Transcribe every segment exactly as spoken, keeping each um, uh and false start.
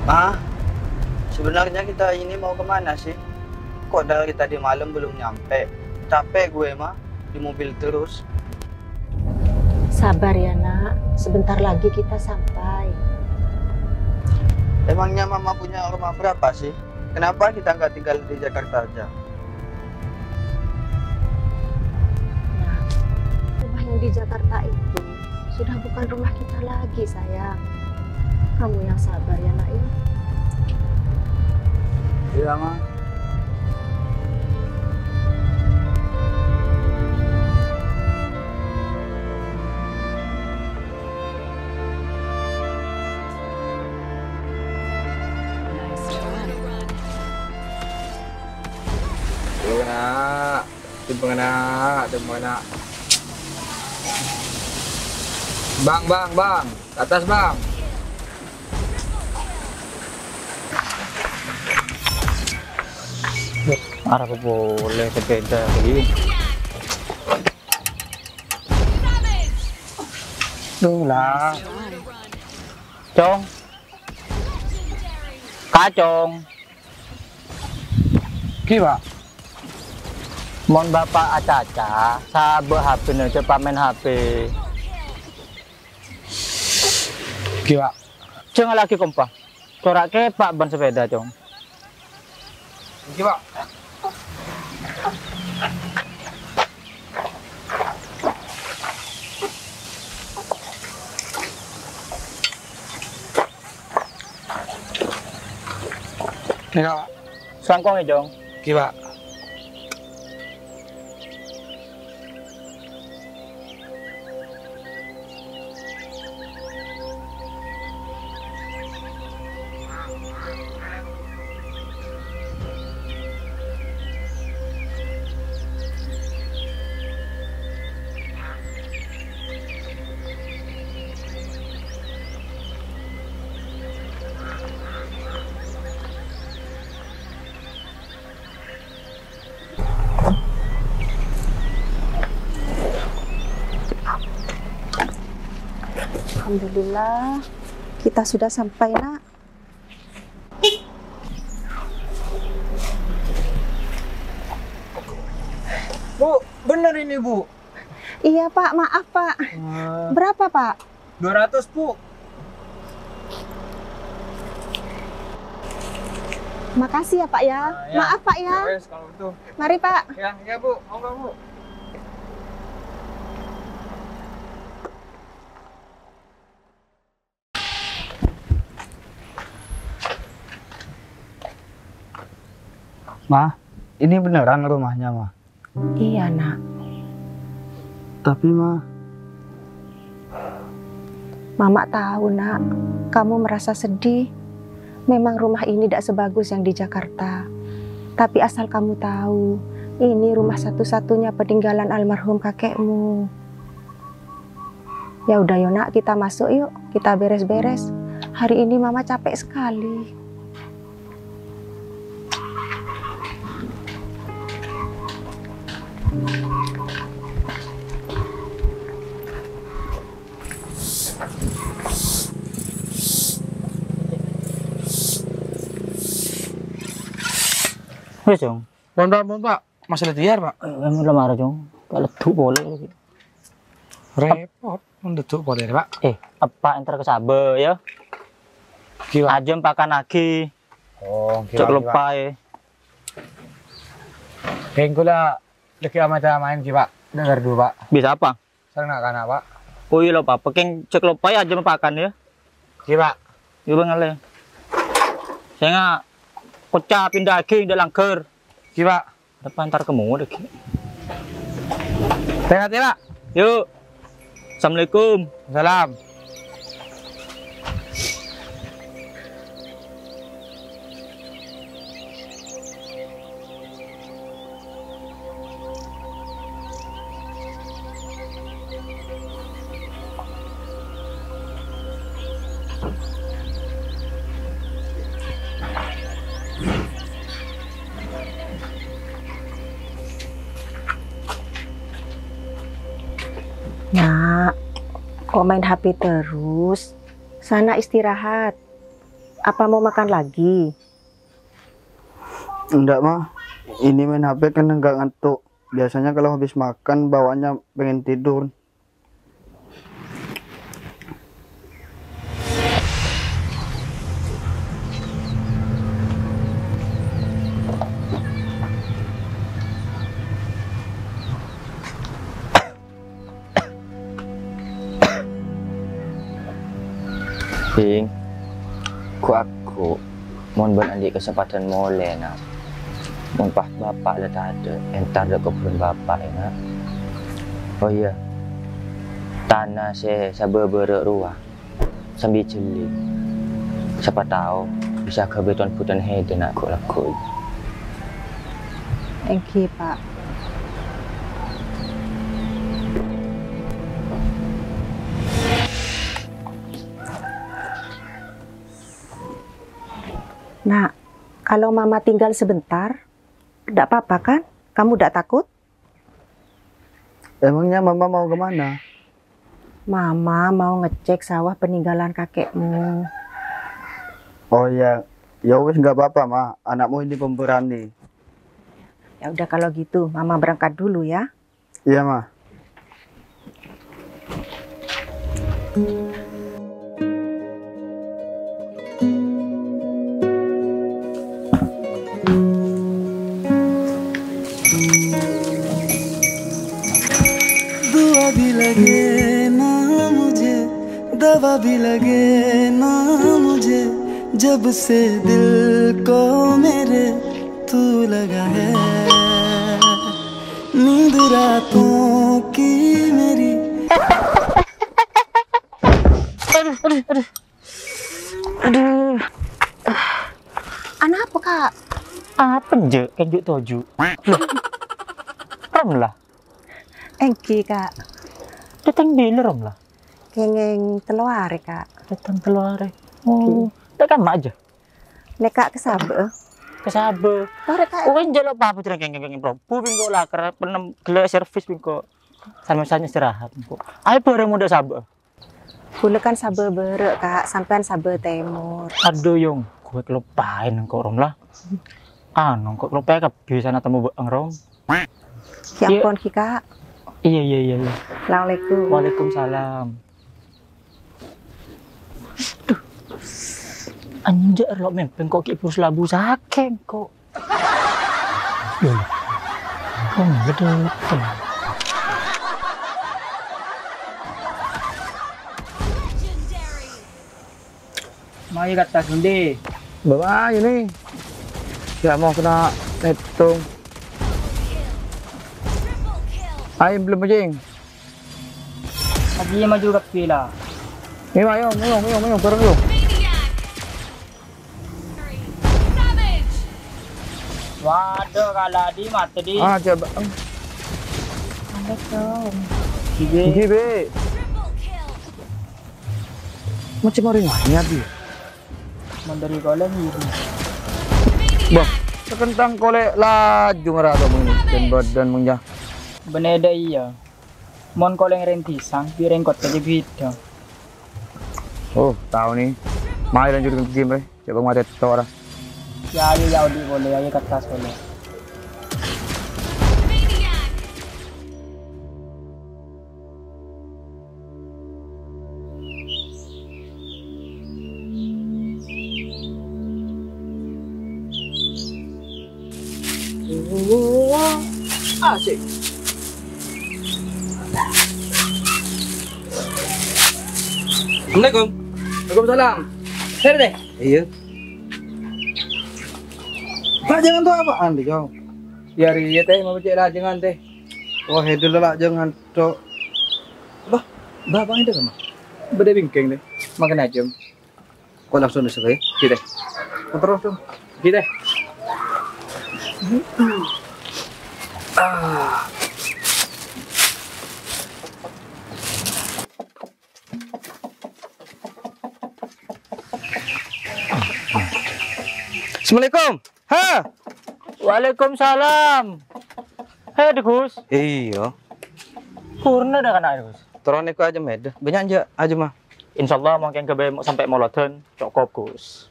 Ma, sebenarnya kita ini mau kemana sih? Kok dari tadi malam belum nyampe? Capek gue, Ma, di mobil terus. Sabar ya, Nak. Sebentar lagi kita sampai. Emangnya Mama punya rumah berapa sih? Kenapa kita nggak tinggal di Jakarta aja? Nah, rumah yang di Jakarta itu sudah bukan rumah kita lagi, sayang. Kamu yang sabar ya, Nak, ya. Iya, Ma. Tepeng, Nak. Tepeng, Nak. Tepeng, Nak. Bang, bang, bang. Ke atas, Bang. Arapa polè sepeda iki? Duh lah. Cong. Kacong. Ki, Pak. Mon Bapak acaca, sabâ H P-na, jhâ' pamèn H P. Ki, Pak. Jhâ' ngala' aghi kompa. Cora' kèpa' bân sepeda, Cong. Èngghi, Pak. Nèka, Pak. Selangkong, yâ, Cong? Èngghi, Pak. Alhamdulillah, kita sudah sampai, Nak. Bu, bener ini, Bu? Iya, Pak. Maaf, Pak. Wah. Berapa, Pak? Dua ratus, Bu. Makasih ya, Pak, ya. Ah, ya. Maaf, Pak, ya. Ya wes, kalau gitu. Mari, Pak. Ya, ya, Bu. Monggo, Bu. Ma, ini beneran rumahnya, Ma? Iya, Nak. Tapi, Ma. Mama tahu, Nak, kamu merasa sedih. Memang rumah ini tidak sebagus yang di Jakarta. Tapi asal kamu tahu, ini rumah satu-satunya peninggalan almarhum kakekmu. Ya udah, yo, Nak, kita masuk, yuk. Kita beres-beres. Hari ini Mama capek sekali. Wes, Cong. Mohon, Pak, mohon, Pak. Masalah tiar, Pak. Eh, emang lemara, Cong. Kaleddu polè. Repot, menduduk polè, Pak. Eh, apa entar ke Sabah, ya? Gila. Aja pakan lagi. Oh, gila, cek gila. Lupa, ya. Kengkula lagi ama main, Pak. Dengar dulu, Pak. Bisa apa? Sareng na'-kana', Pak. Oh, iyâ, lo, Pak. Pekeng cek lopa, yâ, aja mapakan, yâ. Ghi, Pak. Iyâ, Bang, alè. Sènga' koca pindhââghi dâ' langghâr. Ghi, Pak. Depan entar kemmo lagi. Hati-hati, Pak. Yuk. Assalamualaikum. Salam. Nak, kok main H P terus? Sana istirahat. Apa mau makan lagi? Enggak, Ma. Ini main H P kan enggak ngantuk. Biasanya kalau habis makan bawaannya pengen tidur. Bing, ghu-, aghu, mon bâ'na andi' kasempadhân molè, Na'. Mon pas Bapa' la tadâ', entar dâ' kobhurân Bapa', yâ, Na'. Oh iyâ, tana sè sabâ bârâ' rowa. Sambi jhelling. Sapa tao bisa aghâbây ton-bhuton hèdâ na' ghu'-lagghu'. Èngghi, Pa'. Nak, kalau Mama tinggal sebentar, ndak apa-apa kan? Kamu ndak takut? Emangnya Mama mau ke mana? Mama mau ngecek sawah peninggalan kakekmu. Oh ya, ya wis nggak apa-apa, Ma. Anakmu ini pemberani. Ya udah kalau gitu, Mama berangkat dulu ya. Iya, Ma. दुआ भी लगे ना मुझे, दवा भी लगे ना मुझे, जब से दिल को मेरे तू लगा है। Ning dura tongki meri. Aduh, aduh, aduh. Aduh. Anapa, Kak? Apa, Nje'? Kenjuk toju'. Loh. Rom lah. Èngghi, Kak. Datang bilâ, Rom lah? Kèngèng tello arè, Kak. Datang tello arè. Oh, èngghi. Nèka ma' jâ? Nèka ka sabâ. Ka sabâ. Torè, Kak. Oh, kan jâlâ' apa, Jreng, kèng, kèng, kèng, Rom. Bu, bengko lakar, penem gellâ' servis, bengko. Sambil-sambil istirahat, bengko. Ayo, bareng modâ sabâ. Bulâ kan sabâ bârâ', Kak. Sampèyan sabâ tèmor. Aduh, Yong. Gue keluppaèn engko', Rom, lah. Anu, engko' keluppaèn kabbhi sana temu bâ'eng, Rom. Ya ampon, ghi, Kak. Iya, iya, iya, iya. Assalamualaikum. Waalaikumsalam. Duh. Anjâ' lo' mèmpè engko' ghi' buru labu sakè' engko'. Loh. Kok nggak ada? Mayu kata sendi. Bawa aja nih. Ya mau kena netung. Ayo belum, Jing. Lagi maju ke pila. Ayo, ayo, ayo, ayo, ayo, bareng yuk. Waduh, kalah di mati di. Ah, coba. Ada kau. Gigi. Gigi, Be. Macam orang lain ya, Bi? Mandari kolè ngiri. Bah, sekentang kolè laju ngerato mengini. Dan badan mengjah. Bener dah iya. Mon kolè ngerentisang, pireng kottè jebita. Oh, tahu nih. Mai lanjut ke game, eh. Coba mati tok ora. Ya, ayo, ya, Odi, boleh, ayo, kertas, boleh. Asik. Assalamualaikum. Waalaikumsalam. Sini deh. Iya. Pak, jangan tuh apaan deh, Jong? Ya, iya teh, mau cek lajengan teh. Oh, hidul lah, jangan tuh. Bah, bapak itu sama. Beda bingkeng deh. Makan aja. Kok langsung disuruh ya? Gitu. Terus tuh. Gitu. Ah. Assalamualaikum. Ha? Waalaikumsalam. Hei, Gus. Iya. Purna dah kena, Gus. Terus niku aja meda. Banyak aja, aja mah. Insyaallah mungkin ke sampè' molodan cokop, Gus.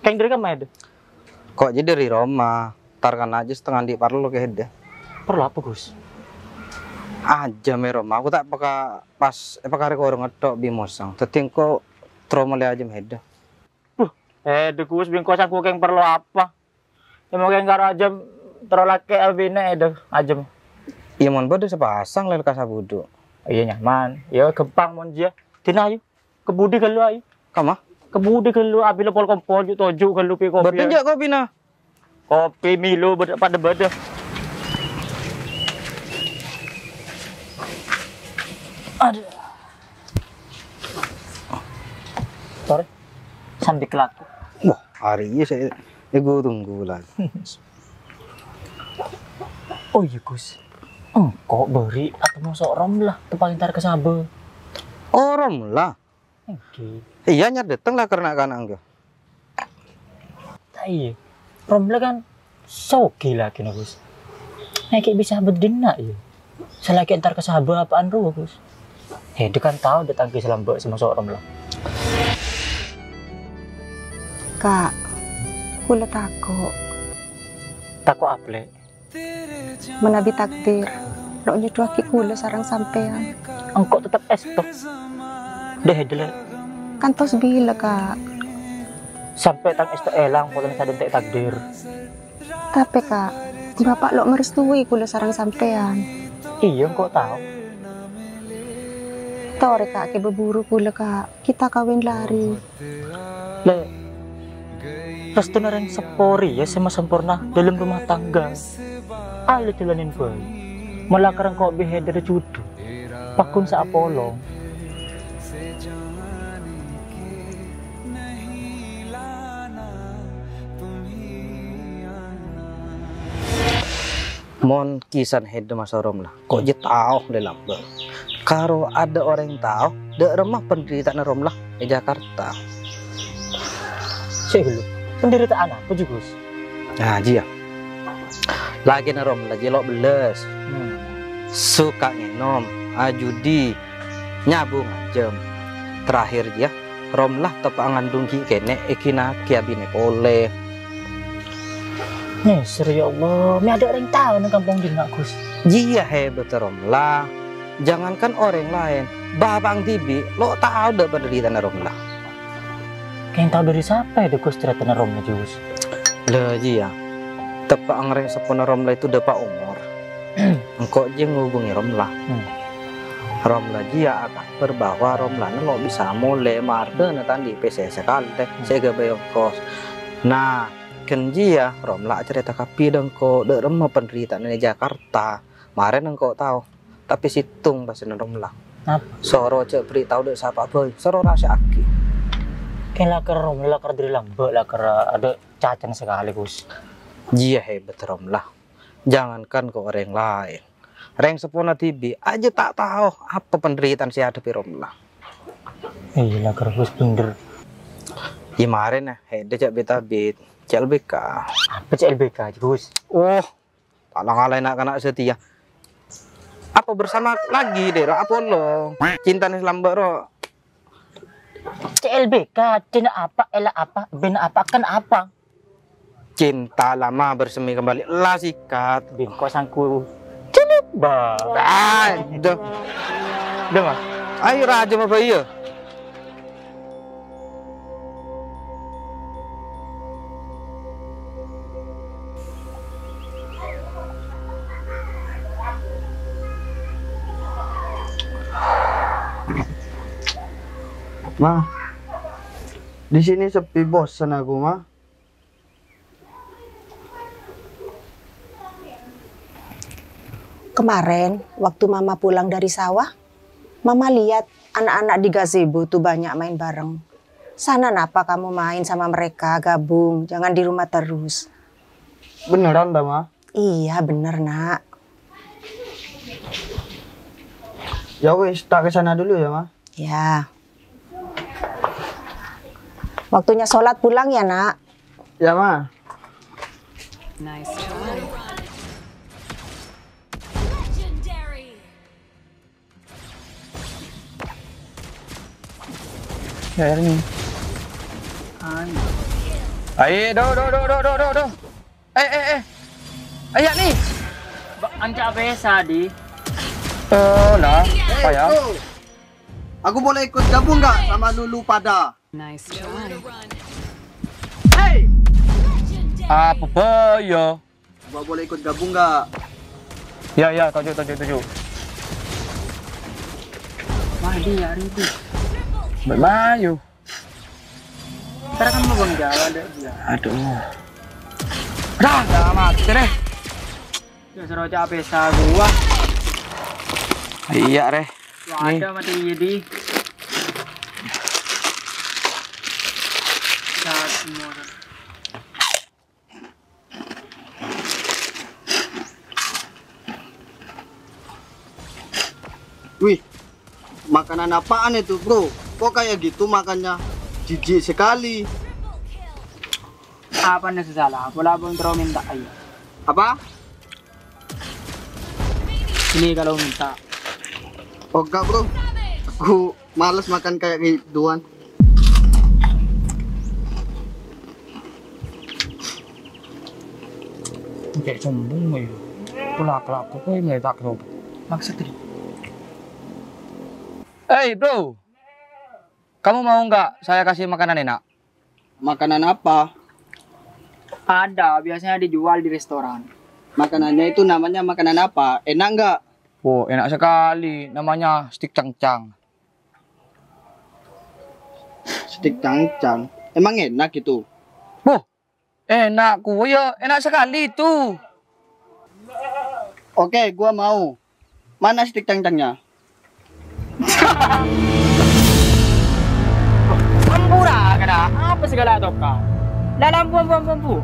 Kèng dhâri kemma, Dâ? Ko' jiyâ dhâri roma, tar kana' jiyâ setengah andi' parlo ka Hèdâ. Parlo apa, Gus? Ajâm è roma, aku ta' peka-, pas èpakarè korong ngetthok bi' mosang. Dhâddhi engko' terro mellè ajâm Hèdâ. Buh, Hèdâ, Gus, bi' engko' sangko' kèng parlo apa? Yâ mungkin karo ajâm terro lakè' abinè, Dâ, ajâm. Iyâ, mon bâdâ sè pasang lèr ka sabudhu'. Iyâ, nyaman. Yâ, ghâmpang mon jiyâ. Dina ayu. Ka budi ghâllu, ayu. Kama? Ka budi ghâllu, abila pol-kompol, ju'-toju' ghâllu pi kopi. Bâdâ jhâ' kopina? Kopi Milo bâdâ, padâ bâdâ. Adhu. Torè. Sambi kalaku. Wah, arèya sè èghu-tunggu la. Oh iyâ, Gus. Engko' bâri' atemmo so' Romla, teppa' entar ka Sabâ. Oh, Romla? Èngghi. Iyâ, nyar dâteng la karna kana' engko'. Ta' iyâ. Romla kan soghi lakèna, Gus. Nèka bisa bâdâ dinna', yâ. Salakè entar ka Sabâ apa'an rowa, Gus. Hèdâ kan tao dâ' tangghâ sè lambâ' sè maso' Romla. Ka', kaulâ tako'. Tako' apa, Lè'? Manabi takdir lo' nyodhuwagi kaulâ sareng sampèyan. Engko' tettep èsto. Dâ' Hèdâ, Lè'. Kantos bilâ, Ka'? Sampè' tang èsto èlang polana sadhâjâna takdir. Tapè, Ka', Bapa' lo' marèstowè kaulâ sareng sampèyan. Iyâ, engko' tao. Torè, Ka', kè bhuru kaulâ, Ka'. Kita kawin lari. Lè', rèstona rèng seppo rèya sè masamporna dâlem rumah tangga. Alè jhâlanè bhâi. Mon la karè engko' bi' Hèdâ jhudhu, pagghun sè apolong. Mon kisana Hèdâ maso' Romla, ko' jiyâ tao lè lambâ'. Karo adâ' orèng tao dâ' remma pandhârita'anna Romla è Jakarta. Sè ghâllu, pandhârita'an apa, Gus? Nah, jiyâ. Lakèna Romla jiyâ lo' bellâs. Hmm. Suka ngènom, ajudi, nyabung ajâm. Terakhir jiyâ, Romla teppa' ngandung ghi' kènè' èghinakè abinè polè. Nèser, ya Allah, mè' adâ' orèng tao neng kampong dinna', Gus. Jiyâ hebat Romla. Jangankan orèng laèn, bapa'na dhibi' lo' tao dâ' pandhârita'anna Romla. Kèng tao dâri sapa, Gus, carètana Romla, Gus? Lah, jiyâ. Teppa' rèng seppona Romla itu dâpa' omor. Engko' jiyâ ngobungè Romla. Hmm. Romla jiyâ akabhâr bahwa Romlana lo' bisa molè, ma' ardhâna ta' andi' pèssè sakalè, hmm, sè èghâbây ongkos. Nah, ghân jiyâ Romla acarèta kabbhi dâ' engko' dâ' remma pandhârita'anna è Jakarta. Marèna engko' tao, tapè sèttong pasèna Romla. Apa? Soro jhâ' bâri' tao dâ' sapa bhâi, soro rahasia'aghi. Kèng lakar Romla lakar dâri lambâ', lakar adâ' cacana sakalè, Gus. Jiyâ hebat Romla. Jangankan ka orèng laèn. Rèng seppona dhibi' ajâ ta' tao apa pandhârita'an sè èadhebbhi Romla. Iyâ, la, Gus, bhender. Iyâ, marèna, Hèdâ cè' bit-abit, C L B K. Apa C L B K, Gus? Oh, ta' la ngalaè na'-kana' satèya. Apa bersama lagi, Dera? Apa lo? Cintana sè lambâ' ro. C L B K, cina apa, ela apa, bina apa, kan apa? Cinta lama bersemi kembali. La sikat. Bi' engko' sangko. Cilip, ba. Ah, dah. Dah, Mas. Ayo, raja, apa iya? Ma, di sini sepi, bosan aku, Ma. Kemarin, waktu Mama pulang dari sawah, Mama lihat anak-anak di gazebo tuh banyak main bareng. Sana napa kamu main sama mereka, gabung, jangan di rumah terus. Beneran, dah, Ma? Iya, bener, Nak. Ya wis, tak ke sana dulu ya, Ma. Ya. Waktunya sholat, pulang ya, Nak. Ya, Ma. Nice try. Legendary. Ya, ini. An. Ayo, do, do, do, do, do, do, do. Eh, eh, eh. Ayo, nih. Ba-, anca' pesa, Di. Oh, lah. Eh, apa ya? Bro. Aku boleh ikut gabung nggak sama lulu pada? Nice try. Hei! Apa bahaya? Gua boleh ikut gabung nggak? Ya, ya, tuju, tuju, tuju. Wah, dia hari itu. Mbak Mayu. Ntar kan mau Bang Jawa, ada dia. Aduh. Dah, dah mati deh. Ya, seru capek sa gua. Iya, Reh. Wah, nih. Ada mati jadi. Jahat semua. Wih, makanan apaan itu, Bro? Kok kayak gitu makannya? Jijik sekali. Apa nih salah? Pola abang terus minta ayo. Apa? Ini kalau minta. Oh, enggak, Bro. Aku males makan kayak gituan. Kayak sombong ya. Pola kelaku kok ini tak kerubuk. Maksudnya? Hei, Bro. Kamu mau nggak saya kasih makanan enak? Makanan apa? Ada, biasanya dijual di restoran. Makanannya itu namanya makanan apa? Enak nggak? Wow, enak sekali. Namanya stik cangcang. Stik cangcang? Emang enak gitu? Wah, enak kuwi ya, enak sekali itu. Oke, gua mau. Mana stik cangcangnya? Ampura, kena apa segala toka? Lah, lampu, lampu, lampu, lampu.